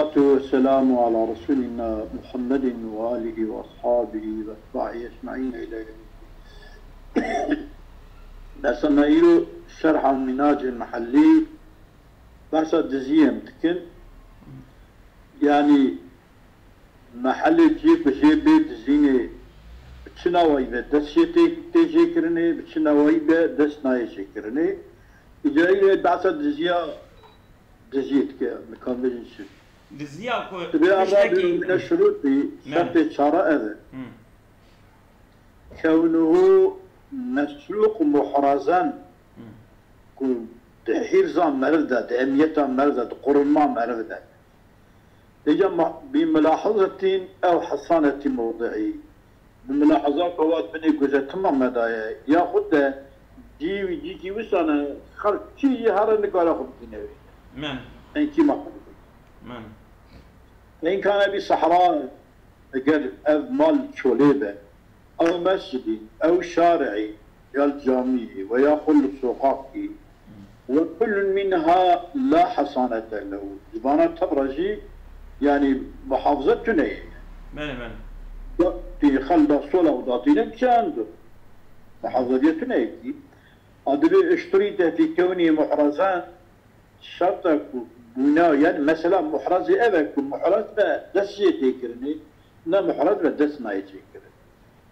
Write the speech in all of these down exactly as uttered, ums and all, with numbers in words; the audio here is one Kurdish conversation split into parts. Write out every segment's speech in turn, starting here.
والصلاة والسلام على رسولنا محمد وآله وأصحابه وأتباعه أجمعين إلى يوم الدين. Mesela me îro şerha Minacê Mihellî behsa diziyê em dikin. Yanî Mihellê cihê ku jê bê dizînê, bi çi nawayî be dest jê tê, tê jêkirinê, bi çi nawayî be dest nayê jêkirinê. Îca îro behsa diziya, diziyê dike, em dikarin bêjin çi. Diziya ku Divê em tiştekî rabînin bine şurûtî, Me. şertê çara ev e. Hı. Kewnuhu mesrûq muhrazen, Hı. ku di hîrza meriv de, di emiyeta meriv de, di qurulma meriv de. Dîca ma-, bi milahizatin ew hesaneti mewdi'î. Bi milahiza ku wat binê guzetima me daye. Yaxud de cî wî cîkî wisa ne, xelk çi jî here nikare xwe bidîne wê. Men. Enkî me xwe bidîne. Men. Enkane bî sehra, eger ev mal çolê be, ew mescidî, ew şari'î, ya camiyî, ve ya xwe li soqaqî, Ve kullun minha la hesanete lehu. Ji vana tevra jî, yanî muhafize tune ye. Belê, belê. Tî xel da sola û datîne çend. Muhafize diye tune ye kî. A divê uşturî te fî kewnî muhrazen, şerta ku bûna, yanî mesela muhrazê ev e ku muhraz be dest jê tê kirinê, ne muhraz be dest nayê çêkirin.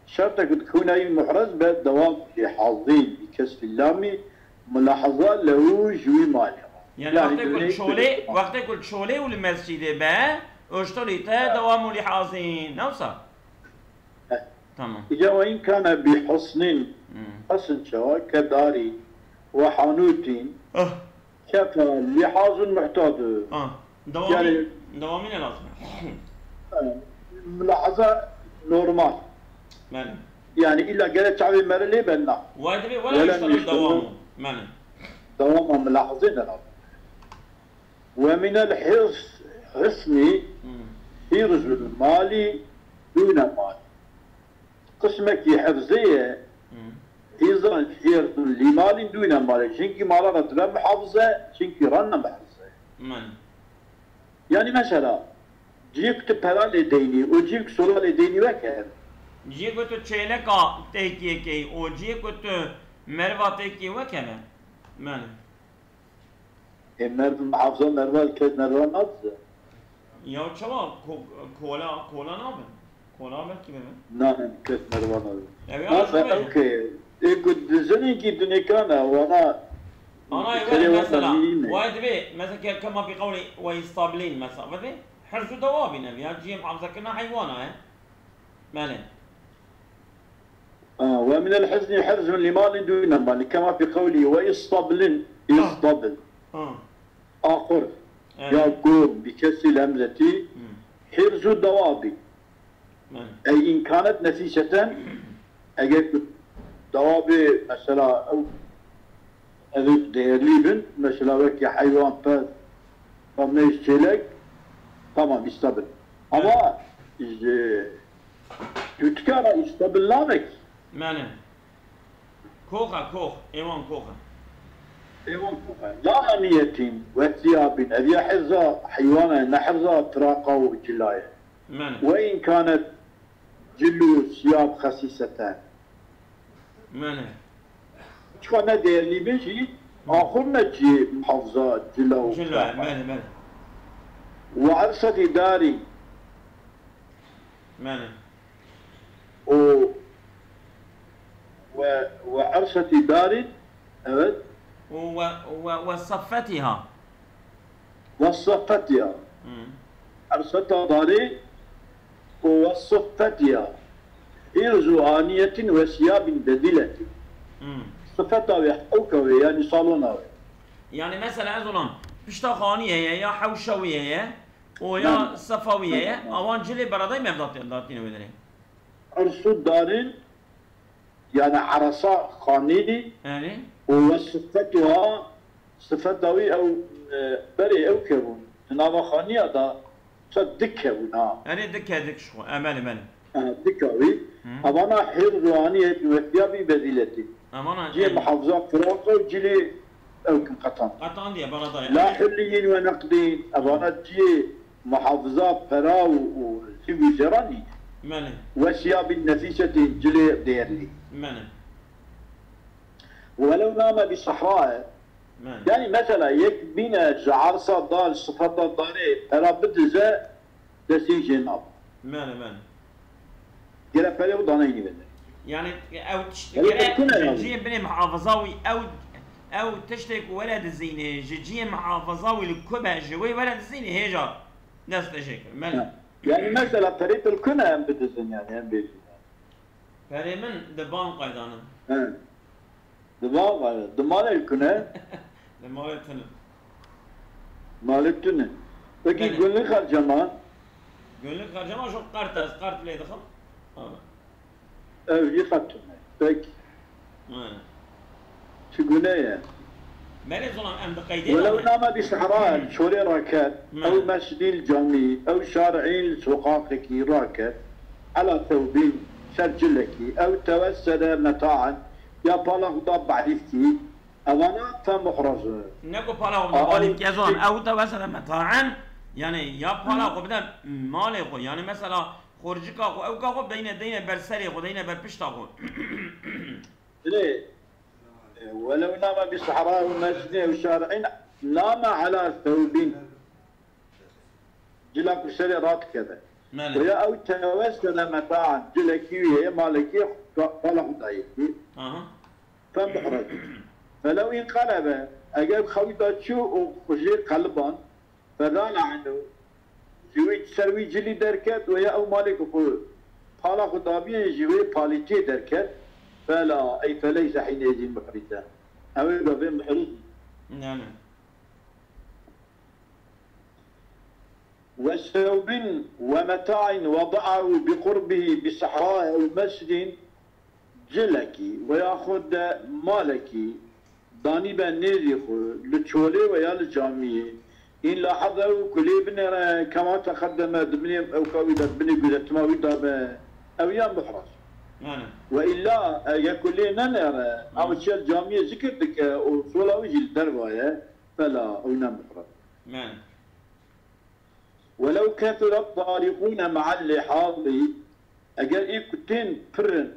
Şertek dikewna yî muhraz be dewam lê hazîn bi kesrî lamî, mulahaza lehu ji wî malê. Yani Yani wextê ku li dunê çolê, wextê ku li çolê û li mescîdê be, uşturî te dewam û lî hazîn. Ne wisa? He. Tamam. Îca we îmkane bi husnîn, Hmm. husn çawa, ke darî, we hanûtîn, Ah. Kefa lihazun muhtadu. Ha, dewamî, Yani dewamî ne lazim e? Mulahaza normal. Belê. Yani illa gere çavê meri lê ben na. Vay divê wela Wela yuştadu yuştadu. dewamu. Belê. Dewama mulahaze ne lazim. Ve minel hirs, hisni Hmm. hirzul mali dune mali. Qismekî hefzê ye. Hı. Hîzan hîrzun lî malîn dûne malê. Çinkî mala re dibe muhafize, çinkî ranne muhafize. Men. Yani mesela, ciyê ku tu pera lê deynî û ciyê ku sola lê deynî wek hev. Ciyê ku tu çêleka têkiyê key û ciyê ku tu meriva têkiyê wek hev e. Men. Ê merv muhafiza merva kes merva nadize. Ya çawa ko-, kola, kola nabin? Kola belkî bibin. Na, ne, kes merva nadize. Ev ya Nasa, şöyle. Okey. Ê ku dizinên kî dinêkan e, wana Ana ê Serê were wana mesela. nîne. Vay divê, mesela ke-, kema bi qewlî ve istablîn mesela. Vay divê, herzu dewabî ne ya, ciyê muhafiza kirina heywana e. Belê. آه، ومن الحزن حرز لمال دون مال، كما في قوله: وإصطبل، Ah. إصطبل. Ah. آخر. Evet. Ya gor, bi kesrî l hemzetî, Hmm. Hirzu dewabi. Evet. Ey in kanet nefîseten, eger ku dewabê, mesela, ew Ev ê değerlî bin, mesela wekî heywan, pez, ya mêz, çêlek, tamam, îstabil. Ama ji dûtika re îstabil nabe kî. Mene. Kox e, kox. Êwan kox e. Êwan kox e. La aniyetîn, wetîya bin. Ev ya hirza heywana ye, ne hirza firaqa û cila ye. Mene. Ve in kanet cilu siyab xesîseten. Mene. Çika ne değerlî bin jî, axur ne cî muhafiza cila û Cila, mene, mene. Ve erseti darî. Mene. O ve, ve erseti darî, evet. Ve, ve, ve saffetiha. Ve saffetiha. Hmm. Erseta darî û ve saffetiha. Hîrzu aniyetin ve siyabin bediletin. Hmm. Sifeta wê, ewka wê, yani salona wê. Yani mesela ez olam, pişta xaniyê ye, ya hewşa wê ye, o ya Yani sefa wê ye, awan cilê beradayî mevdatê datîne wê derê. Ersu darin, yani arasa xanî, Yani? û ve sifetuha, sifeta wî ew, e, berê ew kevûn. Di nava xaniya da, Sa dik hebûn, ha. Erê dik e, dik ji xwe. E, belê, belê. E, dika wî. Hı. Evana hêz û aniyet û weftiya bî bezîletî. Evana Cihê ev- muhafiza firaq û cilê ew kin qetan. Qetan diye, bana da ya. La hulliyîn ve neqdîn. Evana cihê muha-, muhafaza pera û, û zî wî jê re nîne. Mene. Ve siyabin nefîsetên cilê değerli. Mene. Welew name bi sehrae. Mene. Yani mesela yek bîne ji arsa dar, sifeta darê pera bidize, destê jê nabe. Mene, mene. Gere perê xwe daneyî bide. Yani ew tişt Ew gere tişt ne ji yani? Cihê binê muhafaza wî ew, ew tiştê ku were dizînê, ji cihê muhafaza wî li ku be, ji wê were dizînê hêja dest te jê kir. Mene. Ha. Yani mesela perê tu li ku ne em bidizin yani, em bêjin yani. Perê min di banka de ne. He. Di banka de. Di malê li ku ne? Di malê tu ne. Malê tu ne. Peki Belê. Günlük harcama? Günlük harcama şu kart ez, kart lê dixim. Ha. Ev jî qet tune. Pek Hı. Çi gune ye? Belê zolam em diqeydê Welew name. Name bi sehra çolê raket, Hı. Ew mescî li camî, ew şari'în li soqaqekî raket, ela thewbîn, ser cilekî, ew tewessede meta'an, ya pala xwe da be'îfkî, evana fe muhraz e. Ne ku pala xwe da Aa, be'îfkî, ez zolam, ew tewessede meta'an, yani ya pala Hı. Xwe bide malê xwe, yani mesela xorcika xwe, ewka xwe deyne, deyne ber serê xwe, deyne ber pişta xwe. Dilê, e, welew name bi sehra û mescîdê û şari'în name ela thewbîn. Cila ku serê radikeve. Mele. Ve ya ew tewessede meta'an, cilekî wî heye, malekî ka-, pala xwe dayê. Aha. Fe muhraz. Felew înqelebe, eger xewî da çû û xwe jê qeliban, Fezala anhu, ji wî ser wî cilî derket û ya ew malê ku xwe pala xwe dabiye ji wê palîtiyê derket, fela, ey feleyse hîneyzî muhrîze. Ew ê gavê muhrîz. Yani. Ve sewbin ve meta'in wada'ahu bi qurbihi bi sehra ew mescidin. Cilekî, veya xwe de malekî danîbe nêzî xwe, li çolê veya li camiyê, în lahezehu ku lê binêre, kema teqedeme, di binê ewka wî de, di binê guzetima wî de be, ew ya muhraz. Yani. Ve îlla, eger ku lê nenêre, Hı. Ama çiye li camiyê zikir dike û sola wî jî li derva ye, fela, ew ne muhraz. Yani. Welew kethura tarîqûne me'al lihazî, eger ê ku tên pir in,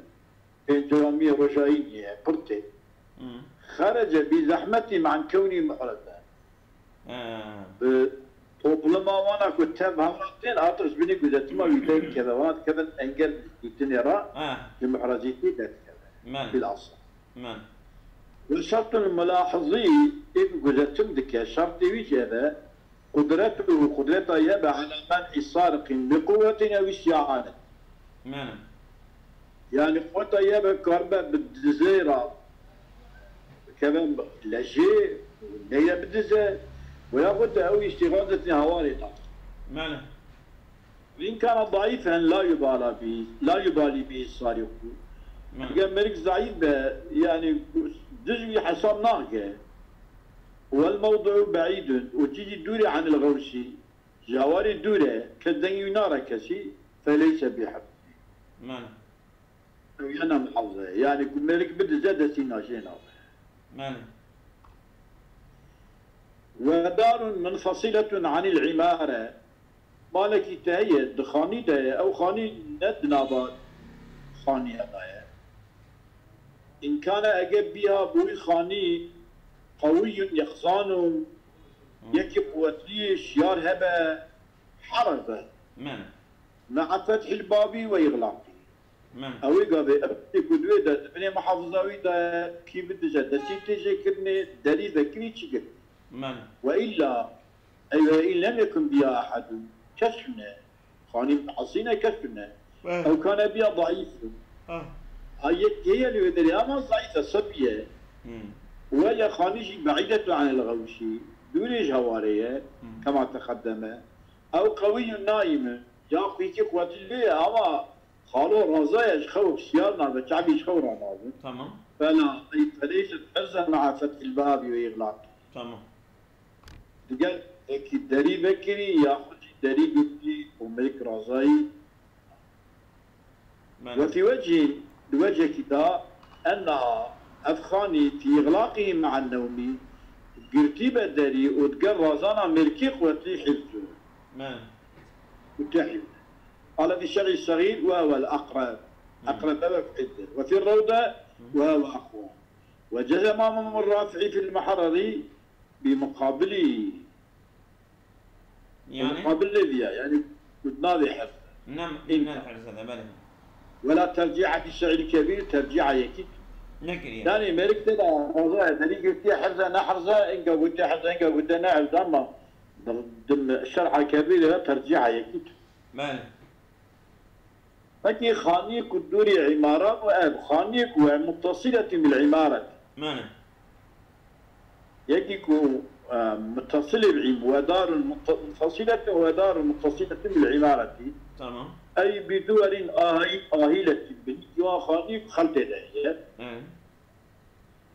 pêncamiyê rojayî niye, pir tên. Hı. Xerece bi zehmetî me'an kewnî muhraze. He. Bi topluma wana ku tev hewra tên, hatir ji binî guzetima wî derkeve, wana dikevin engel dîtinê re, He. Ji muhrazîtî derdikeve. Men. Bilhassa. Men. Ve şertul mulahizî, ê ku guzetim dike, şertê wî jî ev e, Qudretuhu, qudreta ye be ala men'î sariqîn bi quwwetin ew îsyanen. Mene. Yani quwweta ye be karibe bi dizê re bikeve lejê, neyre bidize, veya xwe de ew îstîxazetî hewarê da. Mene. Ve in kana zayîfen la yubala bî, la yubalî bî sariqû. Mene. Eger merik zayîf be, yani diz wî hesab nake. Wel mewdi'u be'îdun û cî jî dûr e anil xewşî, ji hewarê dûr e, kes dengê wî nare kesî, feleyse bî hefzî. Mene. Ew ya ne muhafze ye. Yani ku mêrik bidize destî najê nabe. Mene. Ve darun munfasiletun anil îmare. Malekî te heye, di xanî de ye, ew xanî ne di nava xaniya de ye. Îmkane ege biya bi wî xanî qewiyun yexzanu, Hı. Yekî quwetlî şiyar hebe, heraze. Men. Me'a fethil babî ve îxlaqî. Men. Ew ê gavê ev tê ku di wê de di binê muhafiza wî de kî bidije destî têjêkirinê, derî vekirî çi girî. Men. Ve îlla, ey ve în lem yekun biya ehedun, kes tune. Xanî esîne kes tune. Eh. Ew kane biya zayîf. Ah. Ay yek heye li wê derê ama zayîf e, sebiye. Hmm. Wele xanî jî be'îdetu anil xewşî. Dûrê ji hewarê ye. Hmm. Kema teqedeme. Ew qewîyun naîm e. Ya xwîkî quwetî lê ye ama xalo raza ye ji xew siyar nabe, çavî ji xew ranabe. Tamam. Fela, ey feleyset herze me'a fethil babî ve îxlaqî. Tamam. Digel wekî derî vekirî, yaxud jî derî girtî û mêrik razayî. Mene. Ve fî wecî, di wecekî de, enna ev xanî fî îxlaqî me'an newmî, girtî be derî û digel razana mêrkî quwetî hifz e. Mene. متحد. قال في الشرع الصغير: "وهو الأقرب". أقرب وفي الحجة. وفي الروضة: "وهو أقوى". وجزم إمام الرافعي في المحرر بمقابله. Yani? Muqabil ne diye? Yani, navê herf. Ne, ne herf de, belê. Ve la terciha fi şer'il kebîr, terciha yekî. Nekiriye. Yani, mêrik tê de raza ye, derî girtiye herze, ne herze, inga gotiye herze, inga gotiye ne herze, ama di, di şer'a kebîr de terciha yekî. Belê. Peki xanî ku dûrî îmara bû, ev xanî ku e muttasiletî bil îmaret. Mane. Yekî ku, e, muttasilî bi îm-, we darun mutta-, muttasiletî we darun muttasiletî bil îmaretî. Tamam. Ey bi duwerin ahi-, ahiletî bi nî wan xanî ku xeltê de ye. Evet.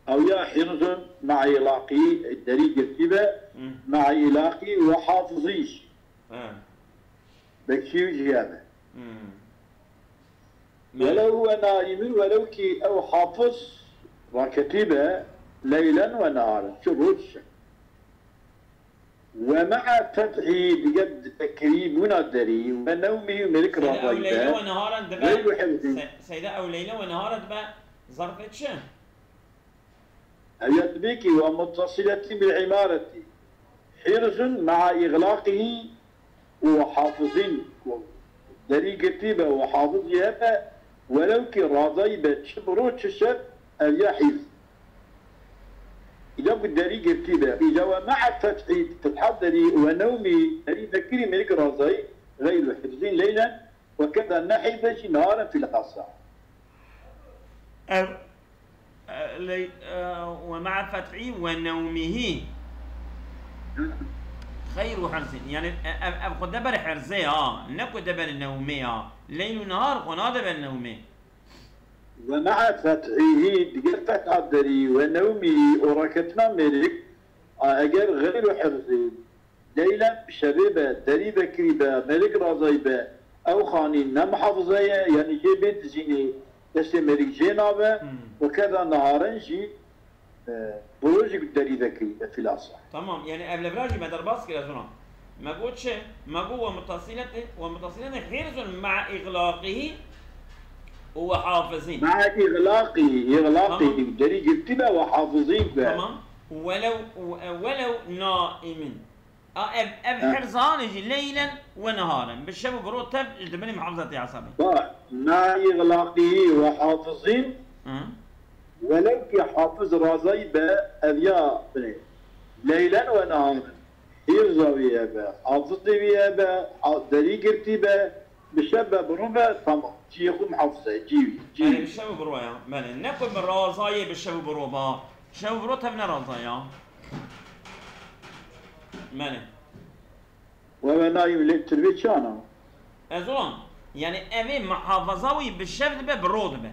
Ew ya hîrzun ma'a îlaqî, derî girtî be, Hı. ma'a îlaqî we hafizî jî. He. Bekî jî hebe. Hı. Welew huwe naimun, welew kî ew hafiz raketî be, leylen we neharen, çi roj çi. Ve ma'a fethî, digel fekirî bûna derî, ve newmî, mêrik Seyda ew razayî leyla be, we neharen dibe, geyru hifzî. Se-, Seyda ew leyla we neharen dibe, zarfê çi? Ev ya dibê kî ve muttasiletî bil îmaretî. Hîrzun ma'a îxlaqihî û hafizîn ku derî girtî be û hafizî hebe, welew kî razayî be çi bi ro çi şev, ev ya hîrz. Îda ku derî girtî be, îda we ma'a fethî, fetha derî, we newmî, derî vekirî mêrik razayî, geyru hîrzîn leylen, Wekeda nehî be jî neharen fîl xasa. Ev, e, ley-, e, ve ma'a fethî ve newmihî. Xeyru hirzin. Yani, e, ev, ev xwe de ber hirzê ya, ne ku de ber newmê ya. Leyl û nehar xwe nade ber newmê. Ve ma'a fethîhî, digel fetha derî, ve newmihî, û raketina mêrik, a, eger xeyru hirzin, Leylen bi şevê be, derî vekirî be, mêrik razayî be, ew xanî ne muhafize ye, yanî jê bê dizînê destê mêrik jê nabe, Hmm. wekeda neharen jî, e, bi rojî derî vekirî be fîl aseh. Tamam, yani ev levra jî me derbas kir, ez ona. Me got çi? Me got ve muttasilete, ve muttasilete hîrzun ma'a îxlaqihî û ve hafizîn. Ma'a îxlaqihî, îxlaqihî, Tamam. derî girtî be ve hafizîn be. Tamam. Welew, welew naimin. A, ev, ev He. hirzanê jî leylen ve neharen. Bi şev û bi ro tev ji dibinê muhafizatê hesabê. Ba, na îxlaqî ve hafizîn, Hı. welew ki hafiz razayî be, ev ya binê. Leylen ve neharen. Hîrza wî hebe, hafizê wî hebe, ha-, derî girtî be, bi şev be, bi ro be, tamam. Ciyê xwe muhafize, cî wî, cî Erê, wî. bi şev û bi ro ya. Belê. Ne ku bi razayê bi şev û bi ro ba. Şev û bi ro tev ne raza ya. Mene. We we nayî lê tirbê çi ana? Ez wan. Yani evê muhafaza wî bi şev dibe, bi ro dibe.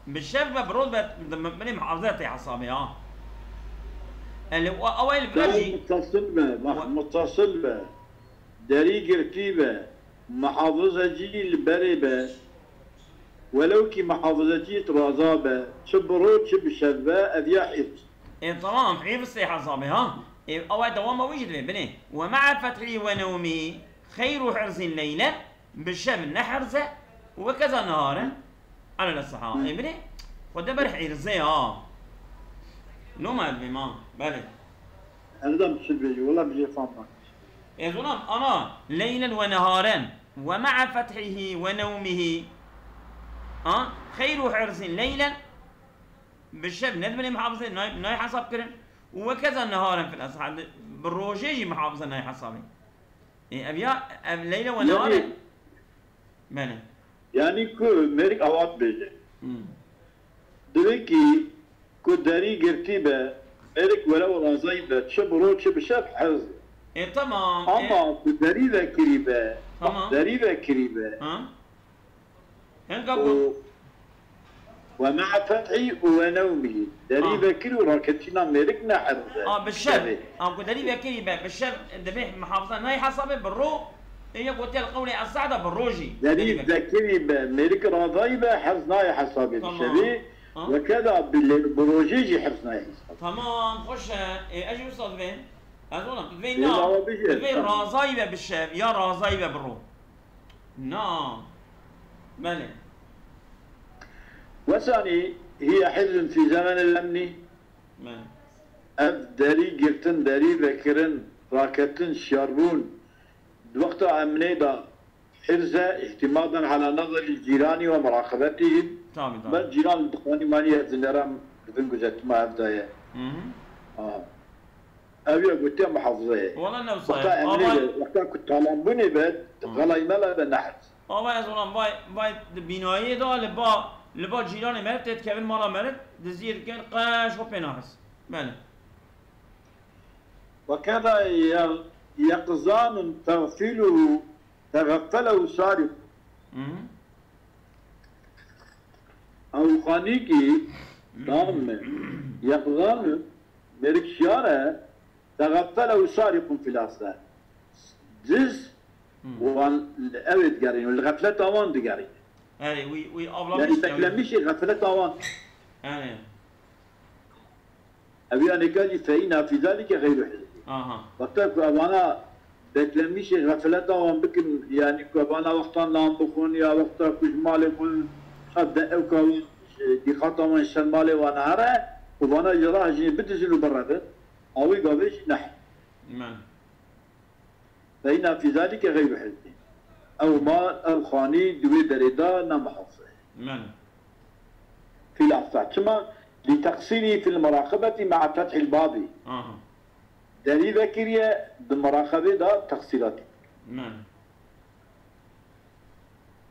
Bi şev ve bi ro dibe, di min-, minê muhafaza tê hesabê ha. Elê, o, ew el Dayê vira jî. Muttasil be, bak, Wa- muttasil be. Derî girtî be. Muhafizecî li berê be. Welew kî muhafizecî raza be, çi bi ro çi bi şev be, ev ya hîfz. E, tamam, hîfz tê hesabê, ha? E, ew e dewama wî jî divê, binê. Ve ma'a fethî ve newmî xeyru hirzin leylen, bi şev ne herze, ve keza neharen, alel sahha. E, binê, xwe de ber hîrzê, ha. Loma divê ma, belê. Erdem çi bêjî, wela bi jê fam bak. Ez ona ana, leylen ve neharen. Ve ma'a fethihî ve newmihî. Ha? Xeyru hirzin leylen. Bi şev ne dibinê muhafizê, nay, nay hesab kirin. Û ve keza neharen fil eshar. Bi rojê jî muhafize nay hesabê. E, ev ya, ev leyle ve Yani- neharen. Belê. Yanî ku mêrik awa dibêje. Hmm. Divê kî ku derî girtî be, mêrik were û razayî be, çi bi ro çi bi şev herz e. E, tamam, e. Ama ku derî vekirî be, Tamam. derî vekirî be. Ha? Hinga ku Û we ma'a fethî û we newmî. Derî Ha. vekirî û raketîna mêrik ne herz e. Ha, bi şev. Şevê. Ha, ku derî vekirî be, bi şev divê muhafiza nayê hesabê, bi ro, e, yek gotiye li qewlê Esada bi rojî. Derî Derî vekirî. vekirî be, mêrik razayî be, herz nayê hesabê bi Tamam. şevê. Ha? Weke da bi lê-, bi rojê jî herz nayê hesabê. Tamam, xweş e. E, ez jî wisa divê. Ez olam, tu divê Lê na, lawa bijî, divê tamam. razayî be bi şev, ya razayî be bi ro. Na. Belê. وثاني هي حرز في زمن الأمن. Belê. Ev derî girtin, derî vekirin, raketin, şiyarbûn, di wexta emnê de hirz e, اعتمادا على نظر الجيران ومراقبتهم. Tabii, tabii. Bes cîran dixanî manî ye, zinderan di bin guzetima ev de ye. Hı hı. Ha. Ev ya gotiye muhafize ye. Wala ne Wexta wisa ye. emnê Ama be, wexta ku talan bûnê be, xelay mela be nehz. Ama ez olan vay, vay di binayê de li ba, li ba cîranê meriv tê dikevin mala meriv, dizî dikin qeş xwe pê nahis. Belê. وكذا يغ- يقظان تغفله تغفله سارق. Hı hı. Ew xanîkî, tamam mı? Yaqzan, mêrik şiyar e, teğeffele û sarîqun filase. Diz, Hı. wan ew ê digerîn, li xefleta wan digerîn. Erê, wî, wî Yani avlamış ya. beklenmişê xefleta wan. Erê. Ev ya nêka jî fe inna fî zalike xeyru hizri. Aha. Wexta ku evana beklenmişê xefleta wan bikin, yani ku evana wextan nan bixwin ya wexta ku ji malê xwe, ha de ew ka wan, e, dîqata wan ser malê wan here û vana ji rah jî bidizin û birevin, awî gavê jî neh. Men. Fe inna fî zalike xeyru hizri. Ew mal, ew xanî di wê derê de ne muhafize. Men. Fî lafta. Çima? Li teqsîrî fil muraqebetî me'a fethil babî. Aha. Derî vekiriye, di muraqebê de teqsîratî. Men.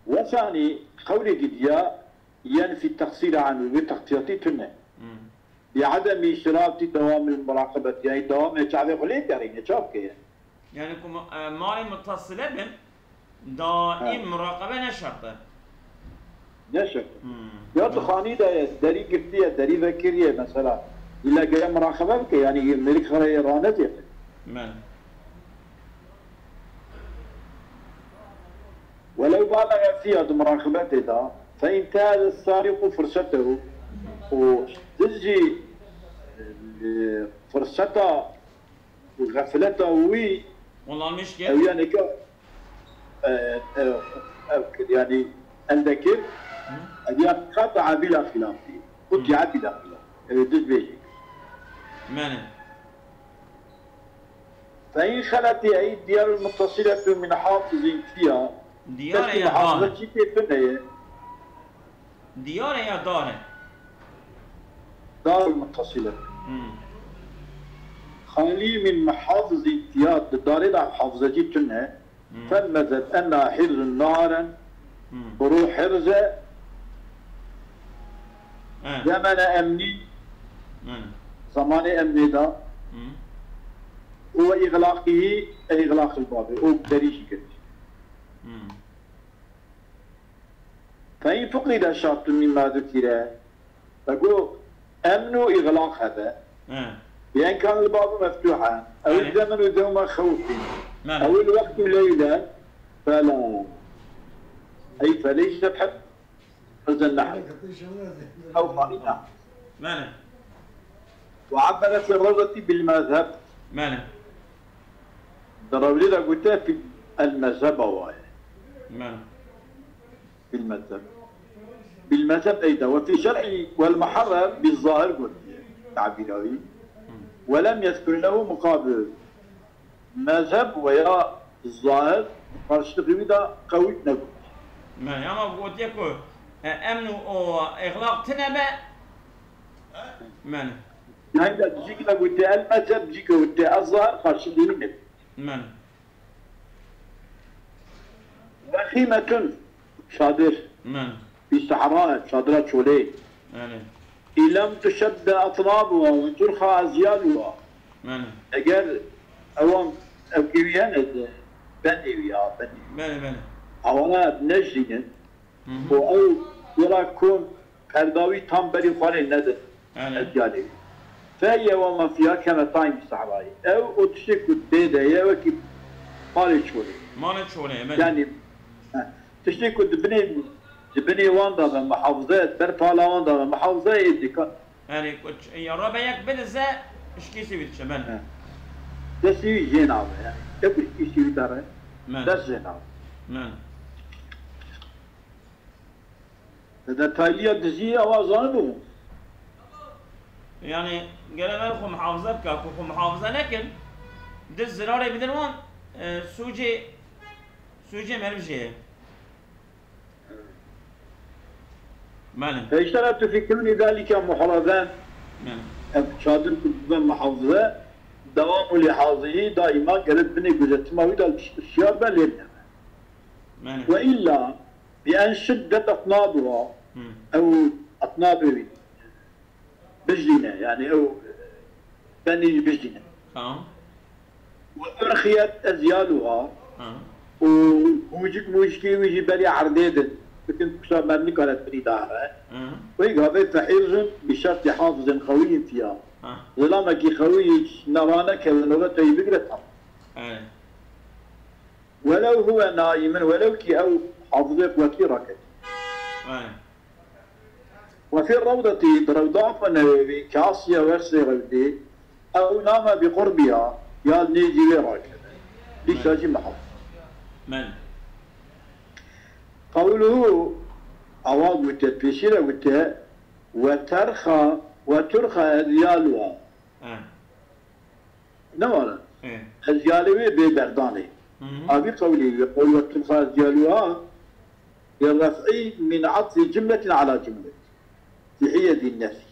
Wesanî, qewlekî diya, yenfî teqsîra anhu, wê teqsîratî tune. Hmm. Bi ademî şirati dewamil muraqebet, yani dewamê çavê xwe lê derîne, çav ke ye. Yani ku ma-, e, malê mutasile bin, daim Ha. muraqebe ne şert e. Ne şek. Hmm. Ya tu xanî de ye, derî girtiye, derî vekiriye mesela. Îlla gere muraqebe bike, yani mêrik xereye ranetê. Men. Welew balaxe fiya di muraqebetê de, fe inteheze sariqu fursetehu, û diz jî, e, furseta û xefleta wî, Kullanmış ki. ew yanî ke, e, e, ev kir, yani elde kir, Hı. ev ya qata'a bila xilafî, quti'a bila xilaf. Ev diz bêjî. Men. Fe in xeleti ey diyarul muttasiletu min hafizin fiya. Diyare Keşkî ya muhafize dare. Çi tê tune ye? Diyare ya dare. Darul muttasilet. Hmm. Xalî min muhafizin fiya, di darê de muhafizecî tune. Hmm. Fel mezheb enna hirzun naharen. Hmm. Biro hirze. Evet. Zemene emnî. Men. Zamanê emnê de. Hmm. Û îxlaqî, îxlaqil babê. Û derî jî girt. Hmm. Fe in fuqîde şartun mîma zukîre. Ve got, emn û îxlaq hebe. He. Yen kan li babu meftuha. Ew Yani. Zemen û dewma xewfî. Yani. Ew li wextî leyle. Fela. Ey feleyse hep. Hızın nahr. Ew marina. Men. Ve abbere fi rovzeti bil mezheb. Men. Di rewlê de gote fi el mezheba waye. Men. Bil mezheb. Bil mezheb eyda. Ve fi şer'i vel muharrem bil zahir gotiye. Tabîra wî. Ve lem yezkur lehu muqabil. Mezheb veya zahir karşılığı wî de qewît nebû. Men. Ama gotiye ku, e, emn û o îxlaq tine be. Men. Yani de cîk de gotiye el mezheb, cîk de gotiye el zahir karşılığı nebû. Men. Ve xîmetun, çadir. Men. Bi sahra, çadira çolê. Yani. İlem tuşedde atrabuha ve turha azyaluha. Men. Eger ewan ev kêwî hene de, benê wî ya, benê. Belê, belê. Awana nejînin. Hı hı. Û ew wira kon perdawî tam berî xwarê nedin. Yani. Ezyalê. Fe ye ve ma fiha keme tayn bi sahrayî. Ew o tiştê ku tê de ye wekî malê çolê. Malê çolê, belê. Yani, he, tiştê ku di binê, di binê wan de be muhafize, ber pala wan de be muhafize ê dîkan. Yani, ku ç-, ya rabe yek bidize, şikîsî wî diçe, belê. He. Destî wî jê nabe yani. Tek şikîsî wî dere. Men. Dest jê nabe. Men. Detayliya diziyê ewa zanibû. Yani gere me xwe muhafaza bika, ku xwe muhafaza nekin, diz zirarê bidin wan, e, sûcê, sûcê meriv jê ye. Belê. فاشترط في كون ذلك محرزا. Belê. Ev çadir ku dibe muhafaza, dewamu lihazihî daîma gerek binê guzetima wî de şiyar be lê bine. Belê. وإلا بأن شدت أطنابها. Hmm. Ew atnabê wî. Bijdîne, yani ew benî jî bijdîne. Tamam. وأرخيت أذيالها. Ha. Û hûcik mûcikê wî jî berî erdê din. Bikin kuşa me nikare binî dahre. Hı. Wê gavê فحرز بشرط حافظ قوي فيها. Ha. Zilamekî qewî nerane keve nobeta wî bigire tam. Evet. ولو هو نائم, welew kî ew hafizê quwetî raketî. Evet. وفي الروضة, di rewda xwe newê wî, kasiya wersê rewdê, ew name bi qurbiha, ya li nêzî wê rakeve. Dîsa jî mehal. Men. Qewluhu, ewa gote, pêşî re gote, ve terxa, ve turxa ezyaluha. He. Ne were? He. Eziyalê wê bê berdanê. Hı hı. Abi qewlê wê, qewl ve turxa ezyaluha, bi ref'î min atfî cumletin ala cumlet. Fi hiyedî nefî.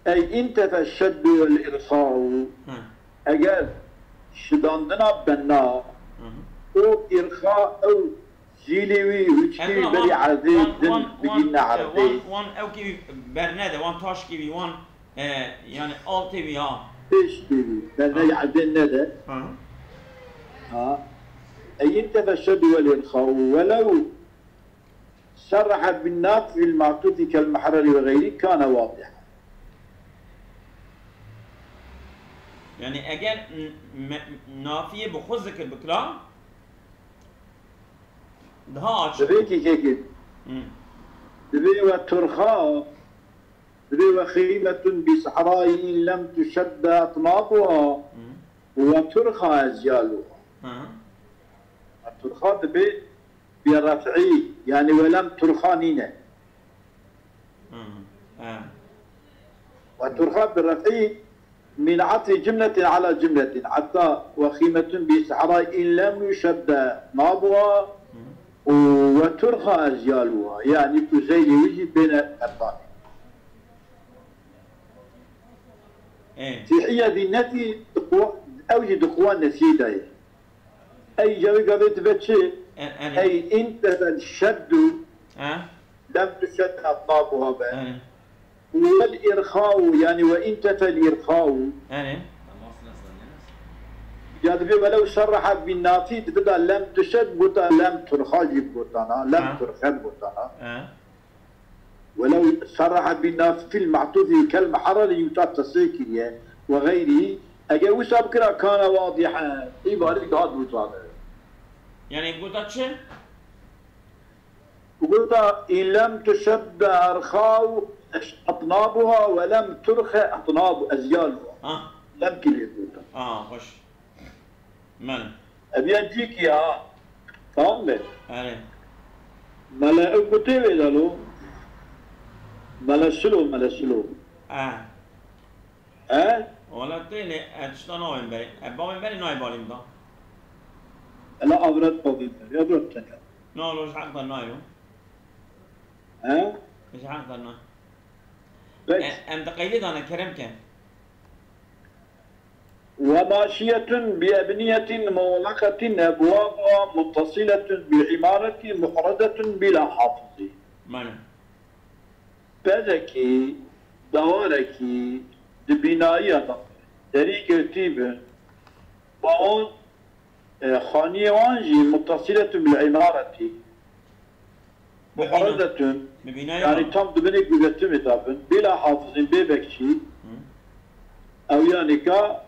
Ey intefe şeddu vel îrxau. Hı. Eger şidandina benna Hı hı. û îrxa ew zîlê wî, hûçkî wî Erkan, berî wan, erdê wan, din wan, wan, bigîne e, erdê. Wan, wan ewkî wî bernede, wan taşkî wî, wan, e, yani altê wî ha. Pêşkî wî, berneyê Ha. erdê nede. Ha. Ha. Ey intefe şeddu vel îrxau. Welew صرح بالنافي في المعطوف كالمحرر وغيره كان واضحا. Yani eger n-, me-, nafiyê bi xwe zikir bikira, daha açık. Divê kî kekê. Hı. Divê ve turxa, divê ve xîmetun bi sehrayi in lem tuşedde etnabuha Hı. ve turxa ezyaluha. Hı. Ve turxa divê bi ref'î, yani ve lem turxa nîne. Hı. He. Ve turxa bi ref'î min atfî cumletin ala cumletin. Hatta ve xîmetun bi sehrayi in lem yuşedde etnabuha Hı. û ve turxa ezyaluha. Yani ku zeylê wî jî bêne berdanê. Ê. Fi hiyedî nefî di quwa-, ew jî di quwa nefyê de ye. Ey cewî gavê dibe çi? E, yani. Ey intefe şeddu He? lem tuşedde etnabuha be. Yani. Vel îrxau, yani ve intefe îrxau. Yani. Ya dibe welew serreha bin nafî dibe da lem tuşed gota lem turxa jî gotana, lem Ha. turxe gotana. He. Welew serreha bin nafî fil ma'tufi kel muharreri yuta tesrîh kiriye ve gayrihi. Eger wisa bikira kana wadihen. Îbarî daha dûzane. Yani gota çi? Gota in lem tuşedde erxau etnabuha ve lem turxe etnabu ezyaluha. Ha. Lem kî lê gota. Ha, hoş. Belê. Ev ya cîkî ya. Tamam mı? Erê. Mele ew ku tê wê de lo. Mele silo, mele silo. E. He? Wala tê lê, e, tişta navên berê. E, bavên berê nayê balîm da. Ela avret bavên berê. Avret tene. Na, lo ji heq da nayo. He? Ji heq da na. Peki. E, em di qeydê dane kerem ke. وماشية بأبنية مغلقة أبوابها متصلة بالعمارة محرزة بلا حافظ. Mane. Pezekî, dawarekî, di bînayiya de derî girtî bi, bawan, e, xaniyê wan jî متصلة بالعمارة. Bi bîna-, Muhrezetun, bi bînayê yani wan. Tam di binê guzetimê de bin, bîla hafizin, bê bekçî, Hı. Ew yanî ka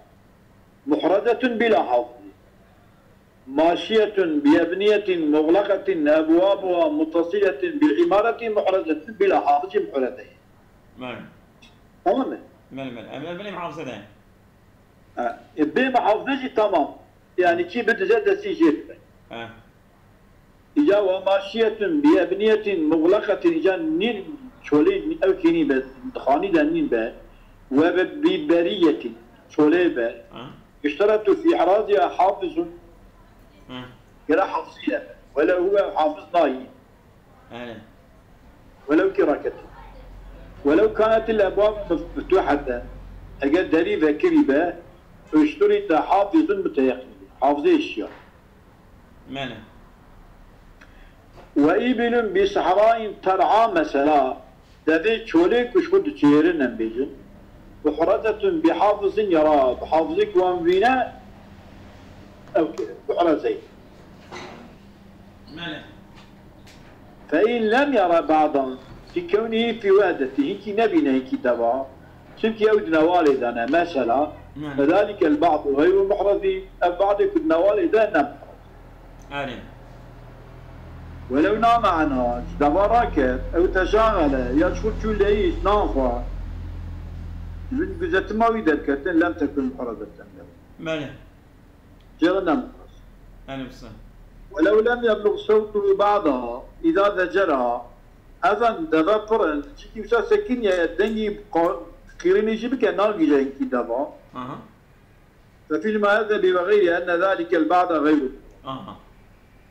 muhrezetun bîla hafizin. Maşiyetun bi ebniyetin muxleqetin ebwabuha muttasiletun bil imareti muhrezetun bîla hafizin muhrezeyê. Belê. Tamam mı? Belê, belê. Em, em, belê muhafaza de. Ha, e, bê muhafaza jî tamam. Yani kî bidize destî jê dibe. Ha. وماشية بأبنية مغلقة, îca nîn çolê ew kî nîn be, di xanî de nîn be, وببرية, çolê be, Ha? يشترط في إحرازها حافظ, Ha? Gere hafizî ye, ولو هو, hafiz nayî, Erê. ولو كراكة, ولو كانت الأبواب مفتوحة, eger derî vekirî be, اشترط حافظ متيقن, hafizê şiya. Mene. وإبل بصحراء ترعى, mesela, devê çolê ku ji xwe diçêrin, em bêjin, محرزة بحافظ يرعى, bi hafizê ku wan bîne, ew muhrezê. Mene. فإن لم ير بعضا لكونه في وحدة, hinkî nebîne hinkî deva, çimkî ew di newalê de ne, mesela, Mene. فذلك البعض غير محرز, ev badê ku di newalê de ne muhrez. Erê. ولو نام عنها, ji deva raket, ew teşaxele, ya ji xwe çû leyîst, nan xwar, ji bin guzetima wî derketin, لم تكن محرزة له. Mene. Cêre ne muhrez. Erê wisa. ولو لم يبلغ صوته بعضها إذا زجرها, evan deve pir in, çikî wisa sekiniye, dengî qo-, qîrînê jî bike, nagihîje hinkî deva. Aha. ففي المهذب وغيره أن ذلك البعض غير. Aha.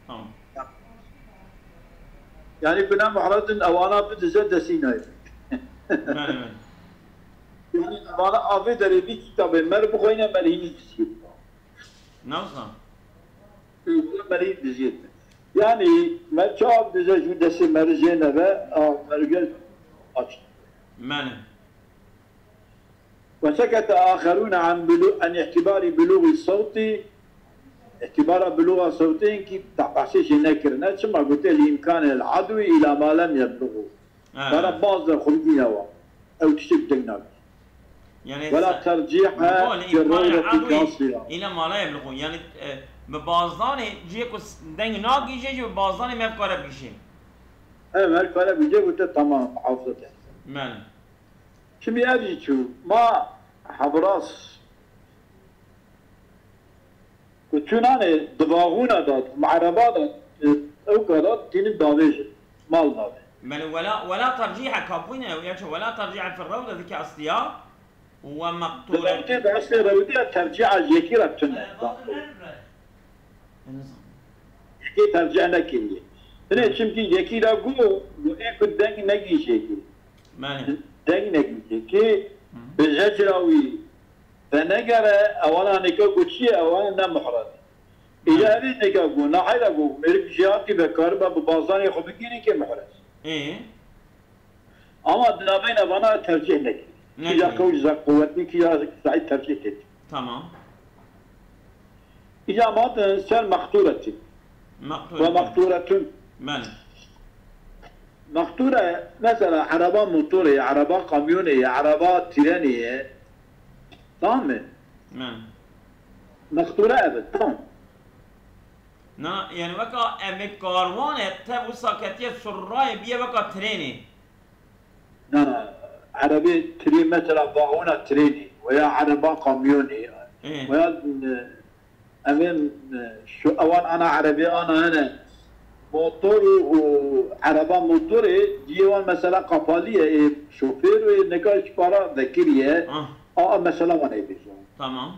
Tamam. Yani ku ne muhrez in, ewana bidize destî nayê. Mene, mene. Yani ewana avê derê vî kitabê mer bixweyne, mer hînî diziyê. Nawsa? Mer hînî diziyê. Yani mer çawa bidize ji destê mer jê nebe, a, mer gel aç. Mene. وسكت آخرون عن بلو-, عن اعتبار بلوغ الصوت, îtibara bilûxa sewtê hinkî behsê jê nekirine, çima gote, لإمكان العدو إلى ما لم يبلغه. Ha. Bara baz de xwe bigîne wa. Ew tiştek deng nake. Yani ولا ترجيح في الروضة كاصرة. Île mala ye bilixwe. Yani, e, bi bazdanê cihê ku s-, deng nagihîje jî bi bazdanê me kare bigihîje. Ev her kare bigihîje gote tamam, hafizet e. Mene. Çimî ev jî çû. Ma hebras ku çûnanê di vaxûna de, di merheba de, ew kara tînin davêjin, mal navê. Mene, wela, wela tercîhe kapûne, ya çi, wela tercîhe fi rewde dike astiya, we Di meqtûre. Rewdê de eslê rewdê tercîha yekî re tune. Yekê tercîh nekiriye. Hinê çimkî yekî ra got, got ê ku deng negî jêkê. Mene. Deng negî jêkê, Hı. bi zecra wî venegere, ewana nêka got çi ye, ewana ne muhrez. Mene. Îja evê nêka got, naheyra got, mêrik jêhatî be kariba bi bazanê xwe bigîrî ke muhrez. Ê? Ama di navbeyna vana tercîh nekir. Nekir. Kîja qewî, za quwetî, kîja zeîf tercîh tê. Tamam. Îca ma hatin ser mextûretî. Mextûretî. Ve mextûretun. Belê. Mextûre, mesela, ereba motorê ye, ereba kamyonê ye, ereba tîrenê ye. Tamam mı? Belê. Mextûre ev e, tamam. Na, yani weka em ê karwan e, tev wisa ketiye surrayê biye weka trênê. Na, erebê tirê mesela vaxona trênê veya ereba kamyonê Ê. veya, e, em ê, e, şu ewan ana erebê ana hene motor û, û ereba motorê ciyê wan mesela qapalî ye, ê şofêr wê neka ji para vekiriye. Ah. A, a mesela wan ê bêjin. Tamam.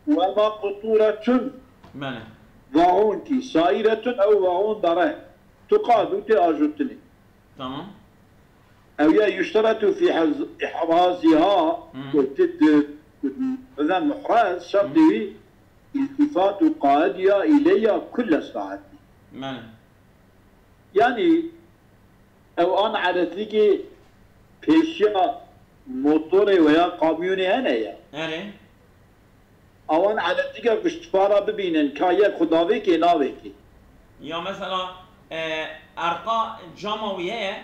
Ve maqturetun. Belê. Vaxon kî, sairetun ew vaxon dare. Tuqad û tê ajotinê. Tamam. Ew ya yuşteretu fî hez-, ihraziha, Hı. ku ti di, ku bibe muhrez, şertê Hı. wî iltifatu qaidiya ileyha kulle saetî. Belê. Yanî ew an eretikê pêşiya motorê veya kamyonê hene ya. Erê. Awan eretika ku ji para bibînin, ka yek xwe davêkê navêkê. Ya mesela, e, erqa cama wî heye,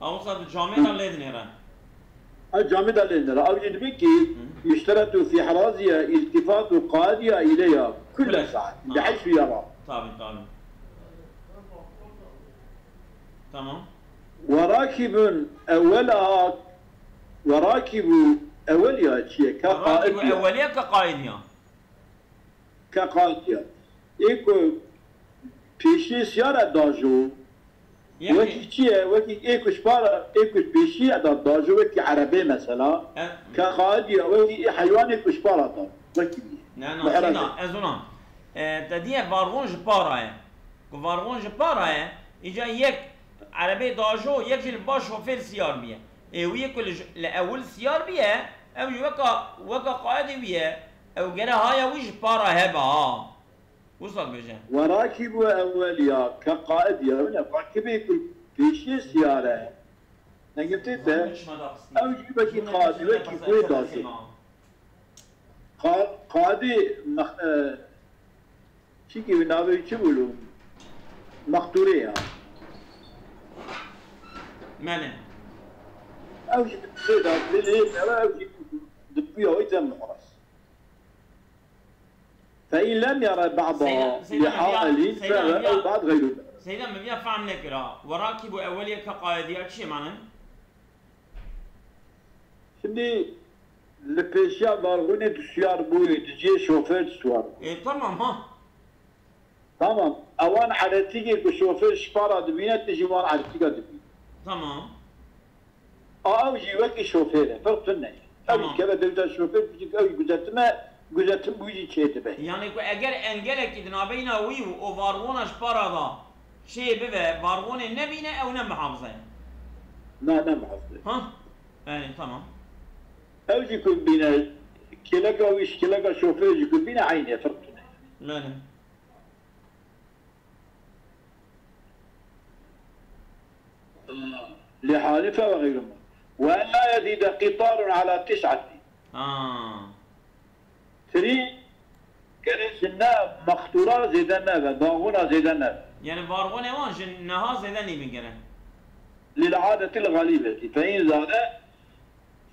a wisa di camê de lê dinêre. Ew camê de lê dinêre. Ew jî dibê ki, Hı. yuşteretu fî ihraziya iltifatu qadiya ileyha kulle Kulle. saet. Aha. Bi heşt ya ra. Tabii, tabii. Tamam. Ve rakibun ewwelaha, ve rakibu ewweliha çi ye? Ke Ve rakibu qaid ya. ewweliha ke qaid ya. Ke qaid ya. Ê ku pêşiyê siyar e dajo. Yekî. Wekî çi ye? Wekî ê ku ji para, ê ku pêşiyê e da dajo, wekî erebê mesela. E, Ke qaidî ye, wekî ê heywanê ku ji para da. Wekî bî. Ne, na, Mihreb e. Seyda, ez ona. E, te diye vargon ji para ye. Ku vargon ji para ye, îca yek erebê dajo, yek jî li ba şofêr siyar biye. Ê wî yek ku li j-, li ewil siyar biye, ew jî weka, weka qaidê wî ye, ew gere haya wî ji para hebe ha. Wisa dibêje. وراكب أولية كقائد ya, ne rakibê ku pêşiyê siyar e. Ne gifte te, ew jî wekî qadî, wekî wê dazê. Qa-, qadî mex-, e, çikî wî navê wî çi bû lo? Mextûrê ya. Mene. Ew jî wê dazê lê, ew jî di puya wî de muhras. فإن لم ير بعضها Seyda, Seyda, لحال Meviya, Seyda, فهو Meviya, بعض غير. Seyda, Meviya fehm nekira. وراكب أولية كقائد ya çi mane? Şimdi li pêşiya vargonê du siyar bûyî, di cihê şofêr du siyar bûyî. E, tamam ha. Tamam. Ewan eretîgê ku şofêr ji para dibîne, tu jî wan eretîga dibîne. Tamam. A ew jî wekî şofêr e, ferq tune ye. Ew Tamam. jî keve dewda şofêr, çunke ew jî guzetime, guzetim wî jî çêdibe. Yani ku eger engelekî di navbeyna wî û o vargona ji para da çê bibe, vargonê nebîne, ew ne muhafize ye. Na, ne muhafize. Ha? Yani tamam. Ew jî ku bîne, kêleka wî ji kêleka şofêr jî ku bîne, eynî ye, ferq tune ye. Yani. لحالفة وغير م-، وأن لا يزيد قطار على تسعة. Ha. Tirî, gerê ji ne mextûra zêde nebe, daxûna zêde nebe. Yani vargonê wan ji neha zêde nîbin gerek. للعادة الغالبة، فإن زاد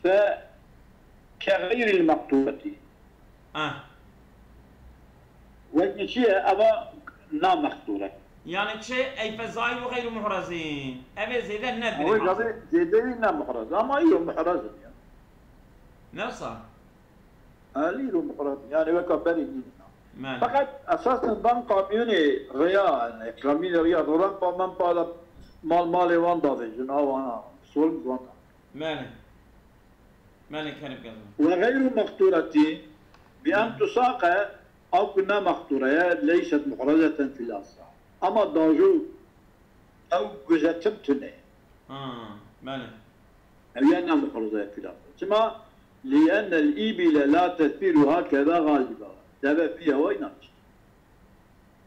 فكغير المقطورة. Ah. Wekî çi ye? Eva na mextûr e. Yani çi? Ey fe zaîr û xeyr û muhrazîn. Ev ê zêde ne Ew ê gavê zêde wî ne muhraz. Ama îro muhraz in ya. Ne wisa? Elî îro muhraz in. Yani weka berî nîn. Mane. Feqet esasen van kamyonê rêya, yani kamyonê rêya, rampa mempa da mal malê wan davêjin, a wana, sol wan. Mane. Mane, kerem kazan. وغير مقطورة بأن تساق، ew ku ne mextûre ye, ليست محرزة في الأصح. Ama dajo ew guzetim tune. Ha, mane. Ew ya ne muhraze ye في الأصح. Çima? لأن الإبل لا تسير هكذا غالبا. Deve piya wayî naçe.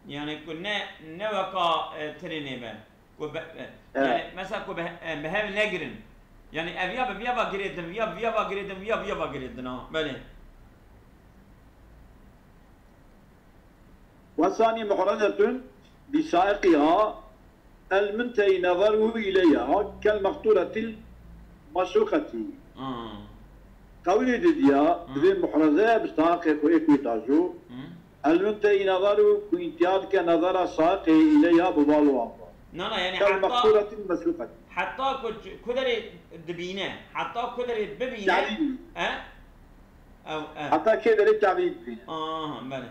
Yani ku ne, ne weka, e, trênê be. Ku be, e, Evet. Yani mesela ku be, e, bi hev negirin. Yani ev ya bi viya va girêdin, viya, viya va girêdin, viya, viya va girêdin ha. Belê. والثاني محرزة بسائقها المنتهي نظره إليها كالمقطورة المسوقة. Hmm. Qewlê didiya, Hmm. divê muhraze bi saqê xwe ê ku dajo. Hmm. المنتهي نظره ku întiha dike nazara saqê îleya bi bal wan. Na, na, yani heta, كالمقطورة المسوقة. Heta ku, ku derê dibîne, heta ku derê bibîne, Te'vîl. E? Ew, e. Heta kê derê te'vîl bibîne. Aha, belê.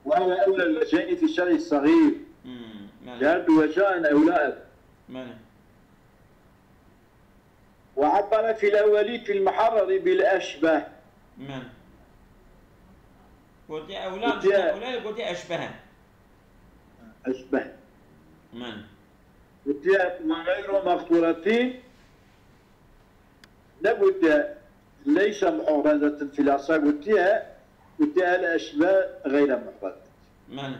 وهو أولى الوجهين في الشرع الصغير. Hmm, belê. Her du weca en ewla ev. Belê. وعبر في الأول في المحرر بالأشبه. Men. Gotiye ewla, Gotiye ewla, gotiye eşbehe. Eşbeh. Men. Gotiye وغير مقطورة. Ne gotiye ليس محرزة في الأصح, gotiye, gotiye الأشبه غير محرزة. Men.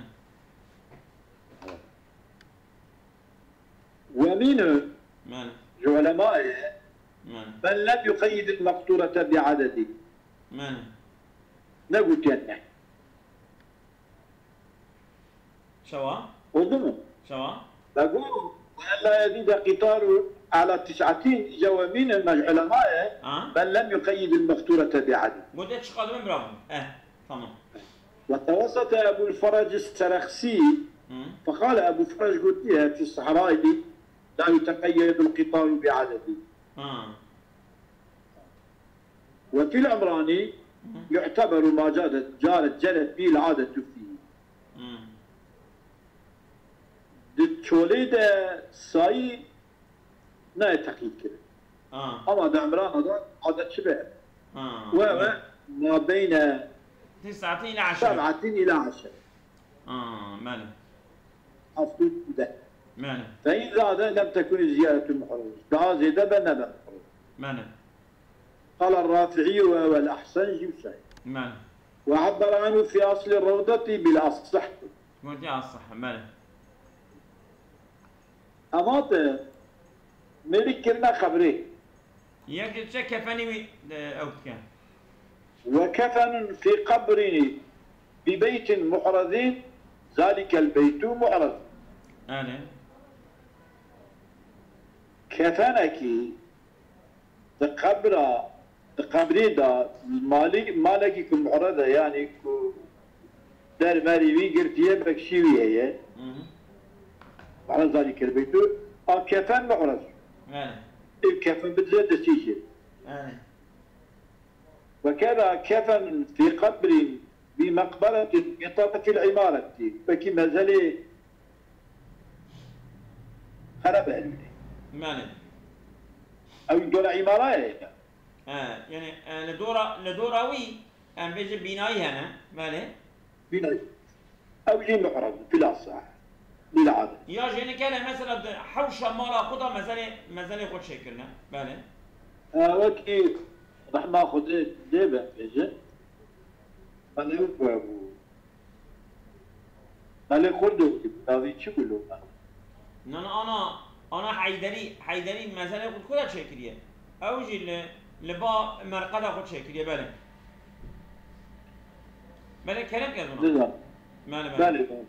ومنهم, Men. Ji ulemayê, Men. من لم يقيد المقطورة بعدد. Men. Negotiye ne. Çawa? Oldu mu? Çawa? Bego, وأن لا يزيد قطار على تسعة, ji ومنهم, ji ulemayê, Ha? من لم يقيد المقطورة بعدد. Gote çiqas min bravo. Eh, tamam. وتوسط أبو الفرج السرخسي، Hı. فقال أبو فرج gotiye في الصحراء لا يتقيد القطار بعدد. Ha. وفي العمراني Hı. يعتبر ما جادت-، جارت، جرت به العادة فيه. Hı. çolê de sayî nayê teqyîd kirin. Ha. Ama di emrana de adet çi be? Ha. We ve mabeyne Tis'atin ila eşre. Seb'atin ila eşre. Ha, belê. Heft û deh. Belê. Fe in zade lem tekun ziyaretul muhraz. Daha zêde be nebe muhraz. Belê. Qala Rafi'i ve huvel ahsen jî wisa ye. Belê. Ve abbara anhu fi asli rawdati bil asah. Gotî asah, belê. Hema te mêrik kirine qebrê. Yek çe kefenî wî, e, ew dike. Ve kefenun fî qebrin bi beytin muhrazin, zalikel beytu muhraz. Belê. Kefenekî di qebra, di qebrê de malî, malekî ku muhraz e, yanî ku dermerî wî girtiye, bekşî wî heye. Hı hı. Muhraz zalikel beytu. A kefen muhraz. Belê. Ev kefen bidire destî jî. Belê. Ve keda kefen fî qebrin bi meqberetin bi tarafil îmaretî. Wekî mezelê xerab e. Belê. Ew dora îmara ye. He, yani, e, li dora, li dora wî, em bêjin bînayî hene, belê. Bînayî. Ew jî muhraz, fil asah. Bil adet. Ya jê nikene mesela di hewşa mala xwe de mezelê, mezelê xwe çêkirine. Belê. Ha, wekî rehma Xwedê dê be bêje. Belê wek we bû. Belê xwe dê bû. Dawî çi bû lo? Na, na, ana, ana Heyderî, Heyderî mezelê xwe di ku de çêkiriye? Ew jî li, li ba merqeda xwe çêkiriye, belê. Belê, kerem ke zona. Nizam. Belê, belê. Belê, belê.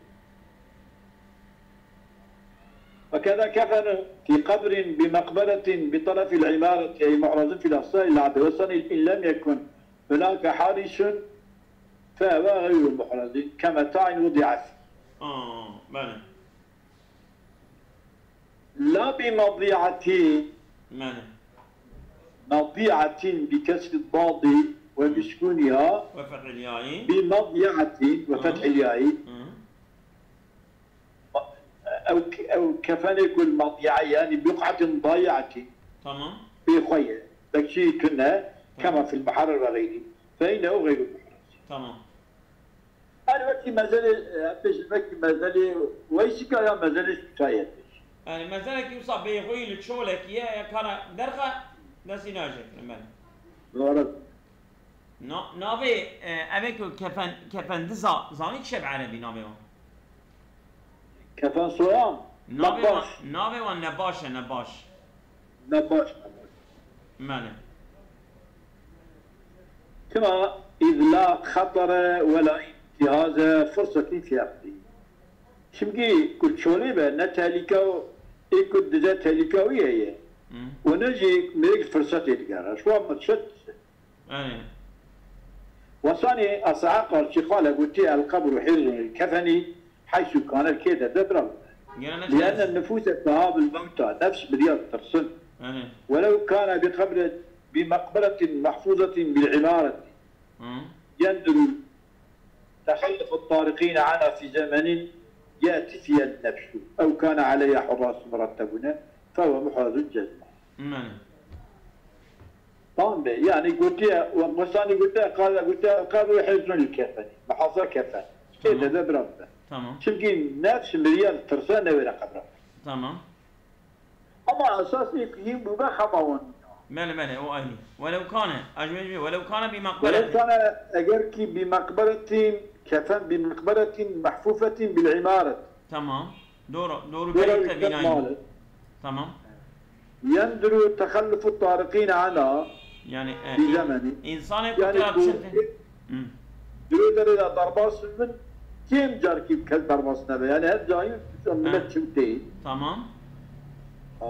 وكذا كفن في قبر بمقبرة بطرف العمارة، أي معرض في الأقصى إلى عبد الوسن، إن لم يكن هناك حارس فهو غير محرز كمتاع وضع فيه. Aa, belê. لا بمضيعة. Belê. مضيعة بكسر الضاد وبسكونها. وفتح الياء. بمضيعة وفتح الياء. Hı. Ew, ew kefenê ku li madiya, yani بقعة ضايعة. Tamam. Pê xwe ye. Bekçî tune, tamam, كما في المحرر وغيره. فإنه غير محرز. Tamam. Her wekî mezelê, e, pêş wekî mezelê Weysika ya mezelê Şûşayê pêş. Yani mezelekî wisa bêxweyî li çolekî ye, ya kara derxe destî najê, hemen. Doğru. Na-, navê, e, evê ku kefen-, kefendiza, zanî çi bi erebî navê wan? Kefen soyan? Navê wan, Nebaş. Navê wan Nebaş e, Nebaş. Nebaş, Nebaş. Belê. Tima, إذ لا خطر ولا انتهاز فرصة في أخذه. Çimkî ku çolê be, ne tehlîka ê ku dide tehlîka wî heye. Hı. Û ne jî mêrik firsetê digere. Şu an firset. Belê. Wesanî Es'e Qarçî qale gotiye, القبر حرز للكفن حيث كان, kê de de bira bibe. Gene ne لأن النفوس تهاب الموتى, nefs miriya ditirsin. Belê. ولو كان بقبر، بمقبرة محفوظة بالعمارة. Hı. يندر تخلف الطارقين عنها في زمن يأتي فيها النبش أو كان عليها حراس مرتبون فهو محرز جزما. Belê. Tamam be. Yani gotiye, Wesanî gotiye, qala gotiye, القبر حرز للكفن. Muhafaza kefen. Tamam. Kê de de bira bibe. Tamam. Çimkî nefs miriya ditirse newêre qebra. Tamam. Ama esas ê ku hîn bûbe xema wan nîna. Belê, belê, o aynî. ولو كان, ez ji we jî, ولو كان بمقبرة. ولو كان, eger kî بمقبرة, kefen بمقبرة محفوفة بالعمارة. Tamam. Doğru, doğru, doğru, belirtti, bînayî. Tamam. يندر تخلف الطارقين عنها. Yani, e, في in-, زمن. Însanê ku, yani, tira bu çi te-, hı. Di wê derê de derbas bin, kêm carkî kes derbas nebe. Yani her cayî millet, hı, çim tê. Tamam. Aa.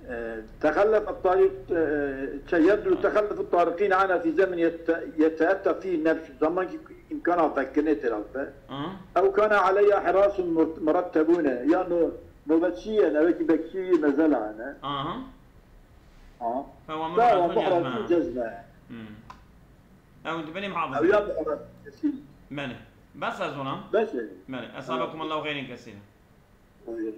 E, تخلف الطارق, e, şey, يندر تخلف الطارقين عنها في زمن يت-, يتأتى فيه النبش. Zaman ki imkana vekirinê têra be. Hı. أو كان عليها حراس مر-, مرتبون. Ya no-, nobetçî ye, ne wekî bekçî ye, mezela ne. Aha. Ha. فهو محرز جزما. Hmm. Ew dibinê muhafız. Ew ya muhafız kesin. Belê. Bes ez ona. Bes e. Belê. Esabekum Allahu xeyrin kesîra. e,